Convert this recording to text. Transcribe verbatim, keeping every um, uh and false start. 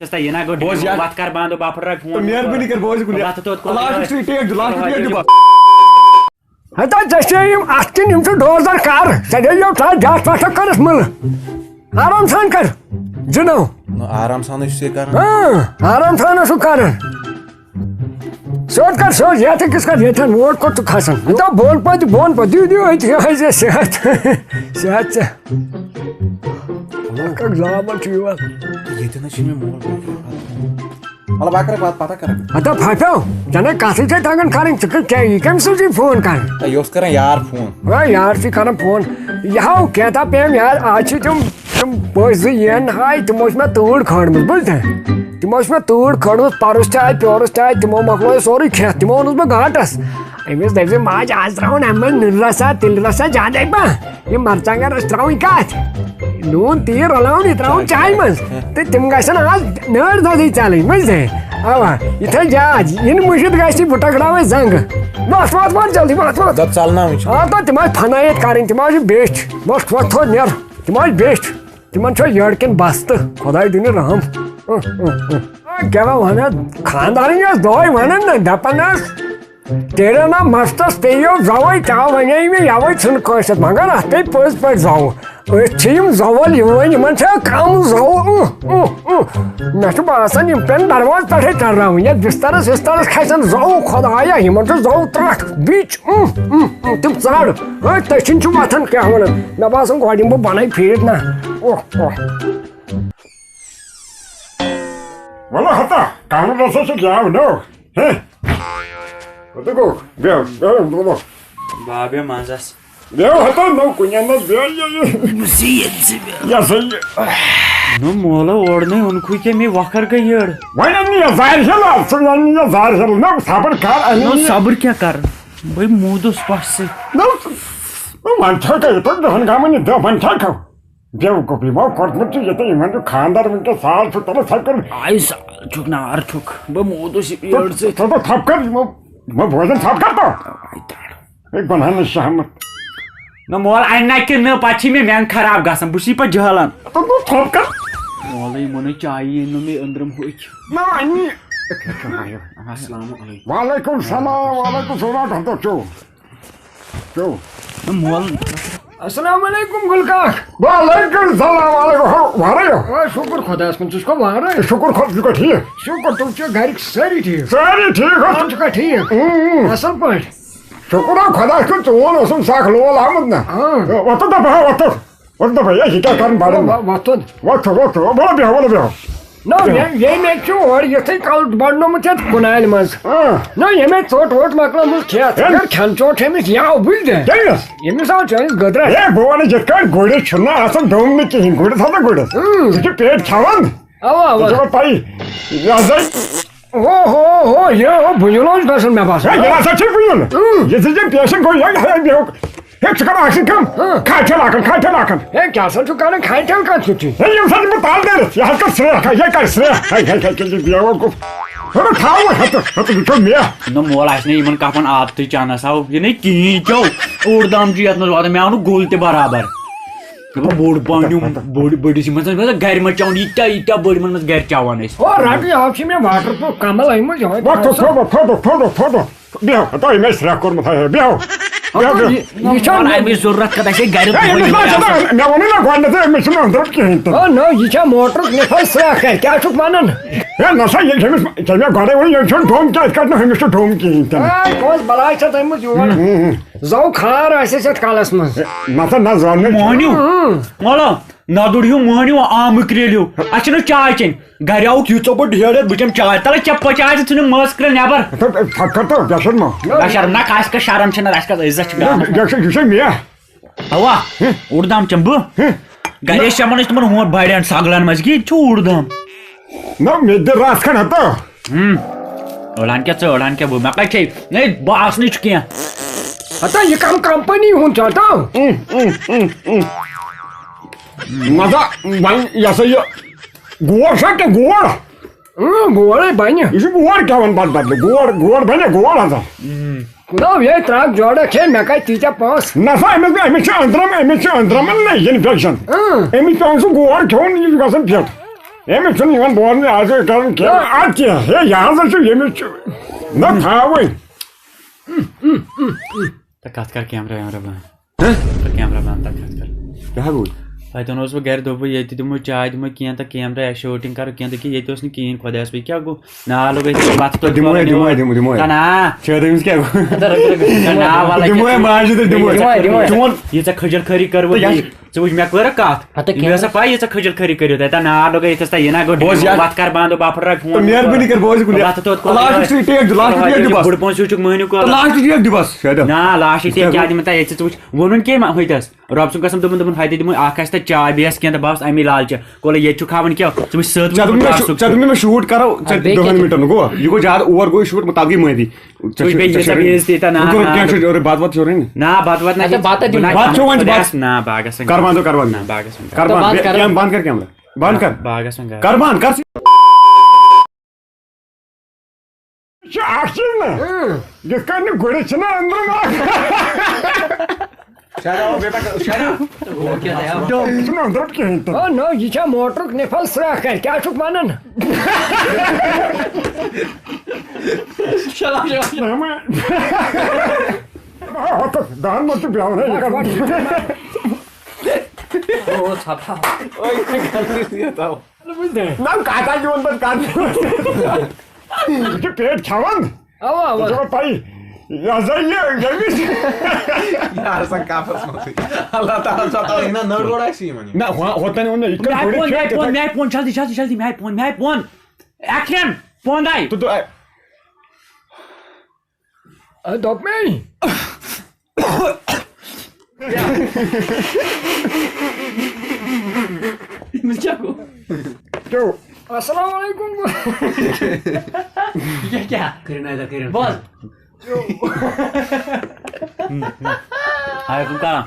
یہِ نہ گوٚو بوز یار۔ وَتھ کر بنٛد، بہٕ پھٕٹراوٕ فون۔ مہربٲنی کر بوز یہِ کُنہِ۔ لاسٹَس تُہۍ ٹیک دِیِو، لاسٹَس ٹیک دِیِو۔ ہتا ژےٚ چھے یِم اَتھ کِنۍ یِم چھِ ڈوزر کر، ژےٚ دے یو تھا جَتھ پٮ۪ٹھ کٔرِتھ مٕلہٕ۔ آرام سان کر۔ جِنو۔ نہ، آرام سانٕے چھُس یہِ کران۔ اۭں، آرام سان ٲسٕو کران۔ سیوٚد کر سیوٚد، یَتھ أکِس کر ییٚتھٮ۪ن ووٹ کوٚت چھُ کھسان؟ ہتا بۄن پتہٕ بۄن پتہٕ دِیِو دِیِو أتھی حظ یہِ صحت۔ صحت ژےٚ۔ ہیلو۔ کَک زامَن چھُ یِوان۔ ییٚتہِ نہ چھُ مےٚ مول باپٕے پَتہٕ۔ مطلب، بہٕ کَرٕ پَتہٕ، پَتہ کَرٕ۔ ہتا پھپھیو، ژےٚ نَے کَتھٕے چھے تَگان کَرٕنۍ، ژٕ کَتہِ، ژےٚ یہِ کَمہِ سۭتۍ چھُے فون کَران؟ ہے، یہِ اوس کَران یار فون۔ ہے، یار چھُے کَران فون۔ یہِ ہاو کینٛہہ تام پیٚیَم یاد، آز چھِ تِم، تِم پٔژھۍ زٕ یِن ہاے، تِمو چھِ مےٚ تۭر کھٲرمٕژ، بوٗزتھا؟ تِمو چھِ مےٚ تۭر کھٲرمٕژ، پَرُس تہِ آے، پیورُس تہِ آے، تِمو مۄکلوو سورُے کھٮ۪تھ، تِمو اوٚنُس بہٕ گاٹَس۔ أمِس دٔپۍ زِ ماجہِ، آز ترٛاوُن اَمہِ منٛز نُنہٕ رَژھا، تِلہٕ رَژھا زیادَے پَہَن۔ یِم مرژٕوانٛگن رَس ترٛاوٕنۍ کَتھ؟ نوٗن تیٖل رَلاوُن، یہِ ترٛاوُن چایہِ منٛز۔ تہٕ تِم گژھن آز نٲر دۄدٕے ژَلٕنۍ، بوٗزتھا؟ اَوا، یہِ تھٲے یاد، یِنہٕ مٔشِتھ گژھِ، بہٕ ٹَکراوَے زنٛگہٕ۔ وَتھ، وَتھ، وَتھ، جلدی وَتھ، وَتھ۔ دَپ ژَلناوٕنۍ چھِ۔ آ، تہٕ تِم ٲسۍ فنٲیِتھ کَرٕنۍ، تِم ٲسۍ بیٚچھۍ۔ وَتھ، وَتھ تھوٚد نیر، تِم ٲسۍ بیٚچھۍ۔ تِمَن چھےٚ یٔڈ کِنۍ بَستہٕ، خۄداے دِنہِ رحم۔ آ، کیٛاہ وَنان، خانٛدارٕنۍ ٲس دۄہَے وَنان نہ، دَپان ٲس، تیرے نا مستس پیٚیو زوے، کیٛاہ ونے مےٚ یوے ژھٕن کٲنٛسہِ، مگر اتھ پیٚیہِ پٔزۍ پٲٹھۍ زوٕ۔ أتھۍ چھِ یِم زوَل یِوان، یِمن چھےٚ کم زوٕ۔ اُہ، اُہ، اُہ۔ مےٚ چھُ باسان، یِم پیٚن دروازٕ پٮ۪ٹھے ترناوٕنۍ۔ یتھ بسترس وسترس کھسن زوٕ، خدایا، یِمن چھُ زوٕ ترٹھ۔ بِچ، اُہ، اُہ، اُہ، تِم ژر۔ ہے، تٔچھِنۍ چھُ وۄتھان، کیٛاہ ونان؟ مےٚ باسان، گۄڈٕ یِمہٕ بہٕ بۄنے پھیٖرِتھ نا۔ اوہ، اوہ۔ وَلہٕ ہتا، کَرُن ہسا چھُ گٮ۪و نو۔ ہے۔ کوٚت گوٚو؟ بیٚہو، بیٚہو، بیٚہو۔ بابے منٛزس۔ بیٚہو ہتا، نو کُنہِ اَندَس بیٚہو، یہِ، یہِ۔ یہِ ہسا یہِ۔ نو مولا، اورٕ نَے اوٚنکھُے کیٚنٛہہ، مے وۄکھر گٔے یٔڑ۔ وۄنۍ اَن نہٕ یہِ زارِ ہِل، آز ژٕ اَن نہٕ یہِ زارِ ہِل، نو صبر کر، اَن نو نہٕ یہِ۔ صبر کیٛاہ کرٕ؟ بٔے موٗدُس پَش سۭتۍ۔ نو، نو وۄنۍ چھا کَرِ، یہِ پَتہٕ دَہَن گامَن یہِ دَہ، وۄنۍ چھا کَرٕ؟ بیوقوفی ما کوٚرمُت چھُ ییٚتہِ، یِمن چھُ خانٛدر وٕنکیٚس، سال چھُ، تَلہٕ ژھۄپہٕ کٔرمٕژ۔ آے سال چھُکھ، نار چھُکھ، بہٕ موٗدُس یہِ پیٲر سۭتۍ۔ ژٕ، ژٕ، ژٕ ژھۄپہٕ کر، یِمو، یِمو بوزن ژھۄپہٕ کر تو۔ آے دَر۔ ہے، گۄناہ نہٕ شہمت۔ نہ مول، اَنہِ نہ کِنہٕ نہٕ، پتہٕ چھی مےٚ میٚنٛگ خراب گژھان، بہٕ چھُس یہِ پتہٕ جہلان۔ ژٕ، ژٕ ژھۄپہٕ کر۔ مولہٕ، یِمو نَے چایی أنۍ نہٕ مےٚ أنٛدرِم ہوٚکھۍ۔ نہ، اَنہِ۔ السلام علیکم۔ وعلیکم السلام، وعلیکم السلام، ڈاکٹر چو۔ کیٛاہ؟ مول۔ السلام علیکم گُل کاک۔ وعلیکم السلام، وعلیکم، ہو، وارے ہو۔ آ، شُکُر خۄدایَس کُن، ژٕ چھُکھا وارے؟ شُکُر خۄدا، ژٕ چھُکھا ٹھیٖک؟ شُکُر، تُہۍ چھِو گَرِکۍ سٲری ٹھیٖک؟ سٲری ٹھیٖک حظ۔ پانہٕ چھُکھا ٹھیٖک؟ اۭں، اۭں۔ اَصٕل پٲٹھۍ؟ شُکُر حظ خۄدایَس کُن، چون اوسُم سَکھ لول آمُت نہ۔ اۭں۔ وۄتھُن دَپہٕ ہا، وۄتھُن۔ وۄتھ دَپَے، ہے، یہِ کیٛاہ کَرُن بَڑَن؟ وۄ-، وۄتھُن۔ وۄتھ، وۄتھ، وۄتھ، وَلہٕ بیٚہہ، وَلہٕ بیٚہہ۔ نہ، بیٚہہ۔ یے-، ییٚمۍ چھُ اورٕ یُتھُے کَل بَڑنومُت یَتھ کُنالہِ منٛز۔ آ۔ نہ، ییٚمۍ ژوٚٹ ووٚٹ مۄکلٲومٕژ کھٮ۪تھ۔ ہے۔ اگر کھٮ۪ن چوٚٹ چھُ أمِس یَوٕ بٕلۍ دِ۔ کٔمِس؟ ییٚمِس آو چٲنِس گٔدرَس۔ ہے، بہٕ وَنہٕ یِتھ کٲٹھۍ گُرِس چھُنہٕ آسان ڈوٚم نہٕ کِہیٖنۍ، گُرِس ہسا گُرِس۔ اۭں۔ ژٕ چھُکھ پیٹ کھٮ۪وان؟ اَوا، اَوا۔ ژےٚ چھےٚ پَیی؟ یہِ ہسا۔ ہو، ہو، ہو، یہِ، ہو، بُنیُل اوس گژھُن مےٚ باسان۔ ہے، یہِ ہسا چھُ بُنیُل۔ اۭں۔ یہِ زِ یہِ پیشَنٹ گوٚو، یہِ، یہِ، یہِ، ہے، ژٕ کر اکھ چیٖز کٲم۔ ہاں۔ کھاے ٹھیلہٕ اکھ اَن، کھاے ٹھیلہٕ اکھ اَن۔ ہے، کیٛاہ سا چھُکھ کران، کھاے ٹھیلہٕ کَتھ چھُ ٹھیٖک؟ ہے، ییٚمہِ ساتہٕ بہٕ تَل دٲرِتھ، یہِ حظ کَرِ سرٛیٚہہ، یہِ کَرِ سرٛیٚہہ۔ ہے، ہے، ہے، کیٛاہ چھُ بیوقوٗف؟ ہے، بہٕ تھاوٕ ہَتہٕ، ہَتہٕ، یہِ چھُ مےٚ۔ نہ مول، اَسہِ نہٕ یِمَن کَپَن عادتٕے چَنَس آو، یہِ نَے کِہیٖنۍ کیو۔ اوٚڑ دام چھُ یَتھ منٛز واتان، مےٚ آو نہٕ گُل تہِ برابر۔ مےٚ دوٚپ، بوٚڑ بانیُم، بٔڑ، بٔڑِس یِمَن زَن، مےٚ دوٚپ، گَرِ منٛز چٮ۪وان ییٖتیٛاہ، ییٖتیٛاہ بٔڑۍ یِمَن منٛز گَرِ چٮ۪وان ٲسۍ۔ او، رَٹٕے، اَز چھِ مےٚ واٹر پرٛوٗف کَمَل أنۍمٕژ، یِہوٚے وۄتھ، تھاو سا۔ تھوٚد، تھوٚد، تھوٚد، تھوٚد۔ بیٚہو، ہتو، أمۍ آسہِ سرٛکھ کوٚرمُت، ہے، ہے، بیٚہو۔ بیٚہو، بیٚہو۔ یہِ، یہِ چھا، اَمِچ ضروٗرت کَتھ آسہِ، گَرِ ہے، أمِس ما چھِ دَپان، مےٚ ووٚنُے نا گۄڈٕنٮ۪تھٕے، أمِس چھُنہٕ أنٛدرم کِہیٖنۍ تہِ۔ آ، نہ، یہِ چھا موٹرُک نِفاذ سرٛکھ اَتہِ؟ کیٛاہ چھُکھ وَنان؟ ہے، نہ سا، ییٚلہِ چھِ أمِس، ژےٚ مےٚ گۄڈَے ووٚن، ییٚمِس چھُنہٕ ڈوٚم کیٛازِ کَتہِ نہٕ، أمِس چھُ ڈوٚم کِہیٖنۍ تہِ نہٕ۔ ہے، کۄس بَلاے چھےٚ تھٲومٕژ یور؟ ہُم، ہُم۔ زَو کھار آسٮ۪س یَتھ کَلَس منٛز۔ نہ سا، نہ، زَو نہٕ۔ مٲنِو۔ ہُم۔ وَلہٕ۔ نَدُر ہیوٗ مٔہنیوٗ آمہٕ کرٛیلہِ ہیوٗ۔ اَسہِ چھِنہٕ چاے چیٚنۍ۔ گَرِ آوُکھ یُتھ ژوٚپُر ڈھیرٕ، بہٕ چٮ۪مہٕ چاے۔ تَلہٕ چےٚ پَچہِ آسہِ ژھٕنُن مَس کرٛٮ۪ل نٮ۪بَر۔ تہٕ پھَکھ کَر تہٕ، بے شرم ما۔ بے شرم نہ، اَسہِ کَتھ شرم چھِنہٕ، اَسہِ کَتھ عزت چھُ یہِ، گامَس منٛز۔ یہِ چھُ، یہِ چھُ مےٚ۔ اَوا، ہُہ۔ اوٚڑ دام چٮ۪مہٕ بہٕ۔ ہُہ۔ گَرِ ٲسۍ چٮ۪وان أسۍ تِمَن ہُمَن بَڑٮ۪ن سَگلَن منٛز، یہِ چھُ اوٚڑ دام۔ نہ، مےٚ تہِ دِ رَژھ کھنٛڈ ہَتہٕ۔ ہُم۔ أڑہَن کیٛاہ ژٕ، أڑہَن کیٛاہ بہٕ، مےٚ کَتہِ چھے؟ ہے، باسنٕے چھُ کینٛہہ۔ ہَتہٕ، یہِ کَم کَمپٔنی ہُنٛد چھُ ہَتہٕ؟ اۭں، اۭں، اۭں، اۭں۔ مزہ، وۄنۍ یہِ ہسا یہِ گور چھا کینٛہہ؟ گور؟ اۭں، گورے بنہِ۔ یہِ چھُ گور کھٮ۪وان بدلہٕ بدلہٕ۔ گور، گور بنہِ، گور ہسا۔ نو، یے ترٛکھ جوڑا کھے، مےٚ کتہِ تیٖتیٛاہ پونٛسہٕ؟ نہ سا، أمِس، أمِس چھِ أنٛدرم، أمِس چھِ أنٛدرمن نہ infection۔ اۭں۔ أمِس چھُ پٮ۪وان سُہ گور کھیوٚن، یہِ چھُ گژھان fit۔ أمِس چھُنہٕ یِوان بوزنہٕ، آز چھُ کران کینٛہہ، اَدٕ کیٛاہ، ہے، یہِ ہسا چھُ، ییٚمِس چھُ، نہ تھاوٕے۔ تہٕ کَتھ کَر کیمرہ ویمرہ بنٛد۔ ہہ؟ کَر کیمرہ بنٛد، تہٕ کَتھ کَر۔ کیٛاہ گوٚو؟ تَتٮ۪ن اوسُس بہٕ گَرِ، دوٚپُس، ییٚتہِ دِمو چاے، دِمو کینٛہہ تہٕ کیمرہ، شوٗٹِنگ کَرو کینٛہہ، تہٕ کہِ ییٚتہِ اوس نہٕ کِہیٖنۍ، خۄدایَس پَتہٕ کیٛاہ گوٚو؟ نار لوٚگ اَسہِ بَتہٕ توٚت دِمو ہے، کھولان دِمو ہے، یورٕ۔ دِمو، دِمو ہے۔ نہ، نہ۔ شاید أمِس کیٛاہ گوٚو؟ نہ، نہ، وَلہٕ دِمو ہے، کیٛاہ؟ ماجہِ تہٕ دِمو ہے۔ دِمو ہے، دِمو ہے۔ چون ییٖژاہ کھٔجل خٲری کٔروٕ تہٕ یہِ بیٚیہِ۔ ژٕ وٕچھ، مےٚ کٔر کَتھ۔ ہَتہٕ یہِ کیٛاہ؟ ہسا پَے، ییٖژاہ کھٔجل خٲری کٔرِو تۄہہِ۔ تَتھ نار لوٚگ أتھِس تہٕ یہِ نہ گوٚو بوز یار۔ وَتھ کَر بَنٛد، بہٕ اَپھرٕ رَٹھ فون۔ تہٕ مہربٲنی کٔر، بوز یہِ کُنہِ۔ وَتھ توٚت کھول۔ لاسٹَس ٹیک دِ، لاسٹَس ٹیک دِ بَس۔ بُڈٕ پونٛسہٕ ہیوٗ چھُکھ مٲنِو تہٕ کَران۔ لاسٹَس ٹیک دِ بَس، شاید۔ نہ، لاسٹَس ٹیک کیٛاہ دِمہٕ تۄہہِ ییٚتہِ ژٕ وٕچھ؟ ووٚنُن کیٛاہ ما ہوٚتٮ۪س؟ رۄب سُنٛد قسم، دوٚپُن، دوٚپُن، ہَتہِ دِمو اَکھ آسہِ تہٕ چاے بیٚیہِ آسہِ کینٛہہ تہٕ بَس اَمی لالچہِ۔ کولہٕ ییٚتہِ چھُکھ ہاوان کیٛاہ؟ ژٕ وٕچھ سۭتۍ ژےٚ دوٚپ مےٚ شوٗ-، ژےٚ دوٚپ مےٚ مےٚ شوٗٹ کَرو، ژےٚ اَدٕ بیٚیہِ دَہَن کیٛاہ؟ مِنٹَن گوٚو؟ یہِ گوٚو زیادٕ اوٚوَر گوٚو یہِ شوٗٹ، تَتھ گٔے معٲفی۔ ژےٚ وٕچھ چھُ، بیٚیہِ ژےٚ ییٖژاہ چھُ بے عزتی تہٕ نہ، کوٚرُکھ نہ، کینٛہہ نہ۔ چھُ، اورٕ بَتہٕ وَتہٕ چھُ رَنٕنۍ؟ نہ، بَتہٕ وَتہٕ نہ اَدٕ کینٛہہ۔ بَتہٕ دِمو۔ بَتہٕ کھیوٚو وۄنۍ ژٕ خۄدایَس، بَتہٕ؟ نہ، باغَس وۄنۍ کَر بَنٛد، کَر بَنٛد۔ نہ، باغَس وۄنۍ کَر۔ کَر بَنٛد، بَنٛد کَر۔ کیمرہ بَنٛد کَر کیمرہ۔ بَنٛد کَر۔ باغَس وۄنۍ کَر۔ کَر بَنٛد، کَر۔ یہِ چھُ اَکھ چیٖز نہ۔ اۭں۔ یِتھ کٔنۍ نہٕ گُرِس چھِنہ أنٛدرٕ ناکھ۔ شراب، بیٹا، شراب۔ یہِ چھُنہٕ أنٛدرٕ کِہیٖنۍ تہِ۔ او نو، یہِ چھا موٹرُک نِفل سرٛاکھ کَرِ؟ کیٛاہ چھُکھ وَنان؟ شراب، شراب۔ نہ، ما-، آ، ہۄتَس دَہَن منٛز چھُ بیٛاوُن، ہے، یہِ کَتھ۔ او، ژھۄپہٕ۔ نہ، کَتھ آسہِ یِوان پَتہٕ کَتھ۔ یہِ چھُ پیٹ کھٮ۪وان۔ اَوا، اَوا۔ ژےٚ چھےٚ پَے، یہِ ہسا یہِ، ییٚمِس۔ یہِ آسان کَپَس منٛزٕے۔ اللہ تعالیٰ ہَن چھُ عطا۔ نہ، نٔر گوٚڑ آسہِ یِمَن یہِ۔ نہ، ہُ-، ہُتھ تانۍ ووٚن مےٚ، یہِ کِتھ کٔنۍ مےٚ پھُرِ پون، چھُ مےٚ یہِ پون، تِتھَے؟ مےٚ پون، جلدی، جلدی، جلدی، مےٚ پون، مےٚ پون۔ Action! پون داے۔ تہٕ تہٕ، اے، دوٚپ مےٚ۔ أمِس کیٛاہ گوٚو؟ کیٛاہ؟ السلام علیکم۔ یہِ کیٛاہ؟ کٔرِو نہٕ اَتہِ، کٔرِو۔ بوز۔ آے کُن کران۔